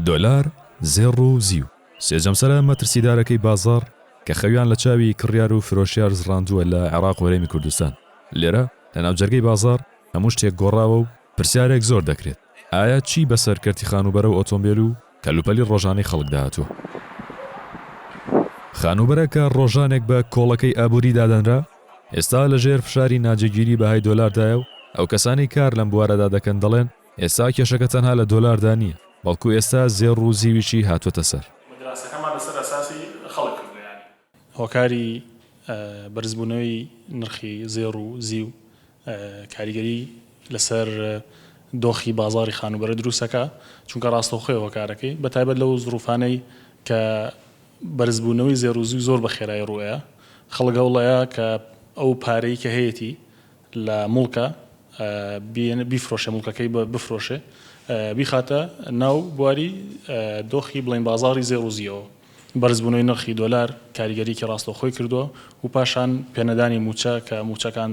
دۆلار، زێڕ و زیو، سێ جەمسەرە مەترسیدارەکەی بازاڕ کە خەویان لە چاوی کڕیار و فرۆشیار زڕاندووە لە عێراق و هەرێمی کوردستان. لێرە، لە ناو جەرگەی بازاڕ، هەموو شتێک گۆڕاوە و پرسیارێک زۆر دەکرێت، ئایا چی بەسەر کەرتی خانووبەرە و ئۆتۆمبێل و کەلوپەلی ڕۆژانەی خەڵکدا هاتووە؟ خانووبەرە کە ڕۆژانێک بە کۆڵەکەی ئابووری دادەنرا، ئێستا لەژێر فشاری ناجێگیری بەهای دۆلاردایە و ئەو کەسانەی کار لەم بوارەدا دەکەن دەڵێن، ئێستا کێشەکە تەنها لە دۆلاردا نییە، بەڵکو ئێستا زێڕ و زیویشی هاتووەتە سەر. دراسەکەمان لەسەر ئەساسی خەڵک کردوە یانی. هۆکاری بەرزبوونەوەی نرخی زێڕ و زیو کاریگەری لەسەر دۆخی بازاڕی خانووبەرە دروست ئەکا، چونکە ڕاستەوخۆیە هۆکارەکەی، بەتایبەت لەو زروفانەی کە بەرزبوونەوەی زێڕ و زیو زۆر بە خێرایی ڕووئەیا، خەڵک هەوڵئەیا کە ئەو پارەی کە هەیەتی لە موڵکە بیفرۆشێ موڵکەکەی بفرۆشێ بیخاتە ناو بواری دۆخی بڵێین بازاڕی زێڕ و زیوەوە. بەرزبوونەوەی نرخی دۆلار کاریگەریی ڕاستەوخۆی کردووە و پاشان پێنەدانی مووچە کە مووچەکان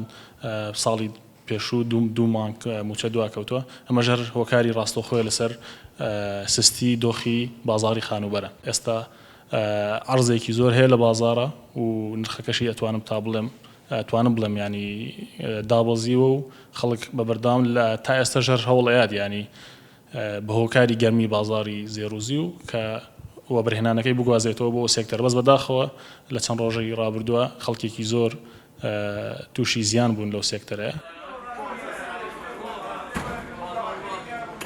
ساڵی پێشوو دوو مانگ مووچە دواکەوتووە، ئەمەش هەر هۆکاری ڕاستەوخۆیە لەسەر سستی دۆخی بازاڕی خانووبەرە. ئێستا عەرزێکی زۆر هەیە لە بازاڕا و نرخەکەشی ئەتوانم تا بڵێم ئەتوانم بڵێم یانی دابەزیوە و خەڵک بە بەردەوام لە تا ئێستاش هەر هەوڵ ئەیات یانی بە هۆکاری گەرمی بازاڕی زێڕ و زیو کە وەبەرهێنانەکەی بگوازێتەوە بۆ ئەو سێکتەرە بەس بەداخەوە لە چەند ڕۆژی ڕابردووە خەڵکێکی زۆر تووشی زیان بوون لەو سێکتەرەیە.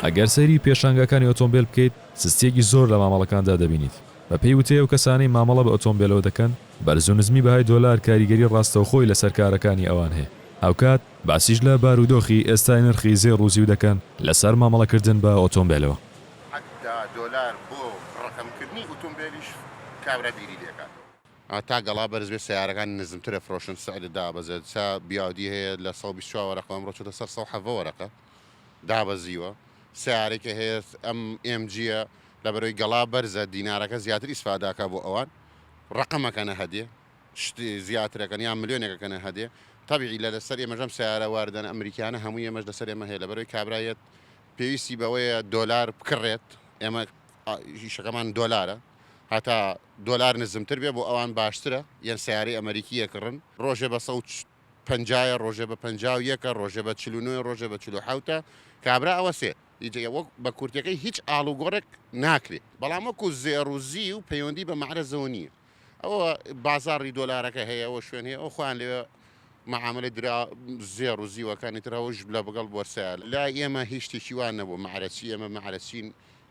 ئەگەر سەیری پێشانگاکانی ئۆتۆمبێل بکەیت، سستییەکی زۆر لە مامەڵەکاندا دەبینیت. بەپێی وتەی ئەو کەسانەی مامەڵە بە ئۆتۆمبێلەوە دەکەن، بەرز و نزمی بەهای دۆلار کاریگەری ڕاستەوخۆی لەسەر کارەکانی ئەوان هەیە. هاوکات باسیش لە بارودۆخی ئێستای نرخی زێڕ و زیو دەکەن لەسەر مامەڵەکردن بە ئۆتۆمبێلەوە. حەتتا دۆلار بۆ ڕەقەمکردنی ئوتومبێلیش کابرا بیری لێکاتەوە. تا گەڵا بەرز بێت سەیارەکان نزمتر ئەفرۆشن سعر دابەزێت سا بیاودی هەیە لە 124 وەرەقە ئەمڕۆ چۆتە سەر 117 وەرەقە دابەزیوە سیارێکە هەیە ئەم ئێم جیە لەبەرەوەی گەڵا بەرزە دینارەکە زیاتر ئیسفاداکە بۆ ئەوان ڕقەمەکەنە هەدێ شت زیاترەکەن یان ملیۆنێکەکەنە هەدێ تەبیعی لە لەسەر ئێمەش ئەم سیارە واردەن ئەمریکیانە هەموو ئێمەش لەسەر ئێمە هەیە لەبەرەوەی کابرایەت پێویستی بەوەیە دۆلار بکڕێت ئێمە ئیشەکەمان دۆلارە هەتا دۆلار نزمتر بێ بۆ ئەوان باشترە یەن سەیارەی ئەمەریکی ئەکڕن ڕۆژێ بە 150 یە ڕۆژێ بە 51 ە ڕۆژێ بە 49 ڕۆژێ بە 47 کابرا ئەوەسێ وەک بە کورتەکەی هیچ ئاڵوگۆڕێک ناکرێ بەڵام وەکو زێڕ و زیو پەیوەندی بە مەعرەزەوە نییە ئەوە بازاڕی دۆلارەکە هەیە ئەوە شوێن هەیە ئەو خۆیان لەوێ معاملەی درا زێڕ و زیوەکانی تر ئەوەش لە بگەڵ بۆرسەیە لای ئێمە هیچ شتێکی وا نەبوو مەعرەچی ئێمە مەعرەچین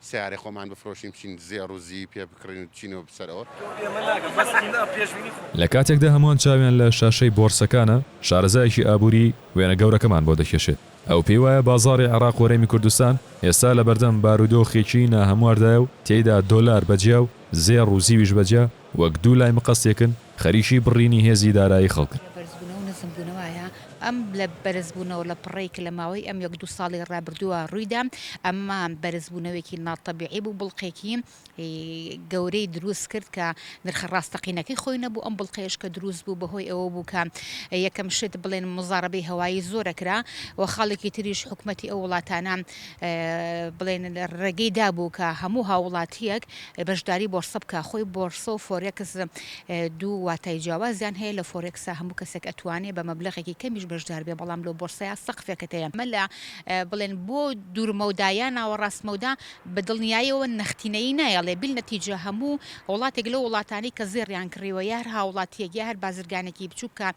سەیارەی خۆمان بفرۆشین بچین زێڕ و زیوی پێ بکڕین و بچینەوە بسەرەوە. لە کاتێکدا هەمووان چاویان لە شاشەی بۆرسەکانە، شارەزایەکی ئابووری وێنە گەورەکەمان بۆ دەکێشێت. ئەو پێی وایە بازاڕی عێراق و هەرێمی کوردستان ئێستا لەبەردەم بارودۆخێکی ناهەمواردایە و تێیدا دۆلار بەجیا و زێڕ و زیویش بەجیا وەک دوو لای مقەستێکن خەریکی بڕینی هێزی دارایی خەڵکن. لە بەرزبوونەوە و نزمبوونەوەیە، ئەم لە بەرزبوونەوە لە پڕەی کە لە ماوەی ئەم یەک دوو ساڵەی ڕابردووە ڕوویدا، ئەمە بەرزبوونەوەیەکی ناتەبیعی بوو، بڵقێکی گەورەی دروست کرد کە نرخە ڕاستەقینەکەی خۆی نەبوو، ئەم بڵقەیەش کە دروست بوو بەهۆی ئەوە بوو کە یەکەم شت بڵێن موزارەبەی هەوایی زۆر ئەکرا و خاڵێکی تریش حکومەتی ئەو وڵاتانە بڵێن ڕێگەی دابوو کە هەموو هاووڵاتییەک بەشداری بۆرسە بکا، خۆی بۆرسە و فۆرێکس دوو واتای جیاوازیان هەیە، لە فۆرێکسا هەموو کەسێک ئەتوانێ بە مەبلەغێکی کەمیش بەشدار بێ، بەڵام لۆ بۆرسەیا سەقفێکت هەیە، ئەمە لە بڵێن بۆ دوور مەودا یا ناوەڕاست مەودا بە دڵنیایەوە نەختینەیی نایەڵێ، بیلنەتیجە هەموو وڵاتێک لەو وڵاتانەی کە زێڕیان کڕیوە یا هەر هاووڵاتییەک یا هەر بازرگانێکی بچووک کە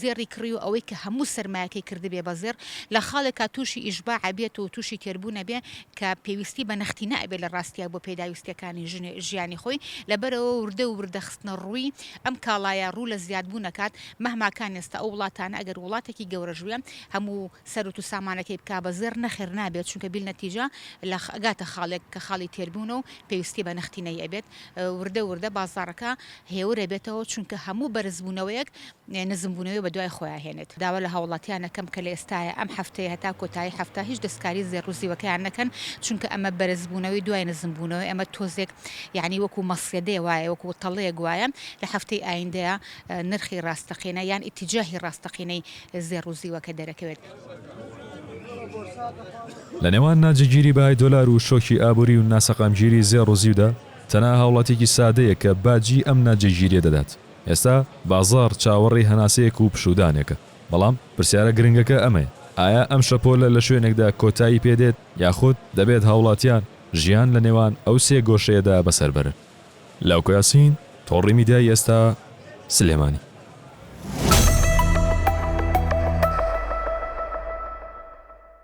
زێڕی کڕیوە ئەوەی کە هەموو سەرمایەکەی کردبێ بە زێڕ لە خاڵێکا تووشی ئیشباع ئەبێت و تووشی تێربوون ئەبێ کە پێویستی بە نەختینە ئەبێت لە ڕاستیا بۆ پێداویستیەکانی ژیانی خۆی، لەبەرئەوە وردە وردە خستنە ڕووی ئەم کاڵایە ڕوو لە زیادبوون ئەکات، مەهما کان ئێستا ئەو وڵاتانە ئەگەر وڵاتێکی گەورەش بێ هەموو سەروت و سامانەکەی بکا بە زێڕ نەخێر نابێت چونکە بیلنەتیجە لە ئەگاتە خاڵێک کە خاڵی تێربوونە و پێویستی بە نەختینەی ئەبێت وردە وردە بازاڕەکە هێور ئەبێتەوە چونکە هەموو بەرزبوونەوەیەک نزمبوونەوەی بەدوای خۆیا هێنێت. داوا لە هاوڵاتیان ئەکەم کە لە ئێستایا ئەم هەفتەیە هەتا کۆتایی هەفتە هیچ دەستکاری زێڕ و زیوەکەیان نەکەن چونکە ئەمە بەرزبوونەوەی دوای نزمبوونەوەی ئەمە تۆزێک یانی وەکو مەسیەدەیە وایە وەکو تەڵەیەک وایە لە هەفتەی ئایندەیا نرخی ڕاستەقینە یان ئیتیجاهی ڕاستەقینەی زێڕ و زیوەکە دەرەکەوێت. لە نێوان ناجێگیری بەهای دۆلار و شۆکی ئابووری و ناسەقامگیری زێڕ و زیودا، تەنها هاوڵاتییەکی سادەیە کە باجی ئەم ناجێگیرییە دەدات. ئێستا بازاڕ چاوەڕێی هەناسەیەک و پشوودانێکە. بەڵام پرسیارە گرنگەکە ئەمەیە، ئایا ئەم شەپۆلە لە شوێنێکدا کۆتایی پێدێت یاخود دەبێت هاوڵاتیان ژیان لە نێوان ئەو سێ گۆشەیەدا بەسەر بەرن؟ لاوکۆ یاسین، تۆڕی میدیایی ئێستا، سلێمانی.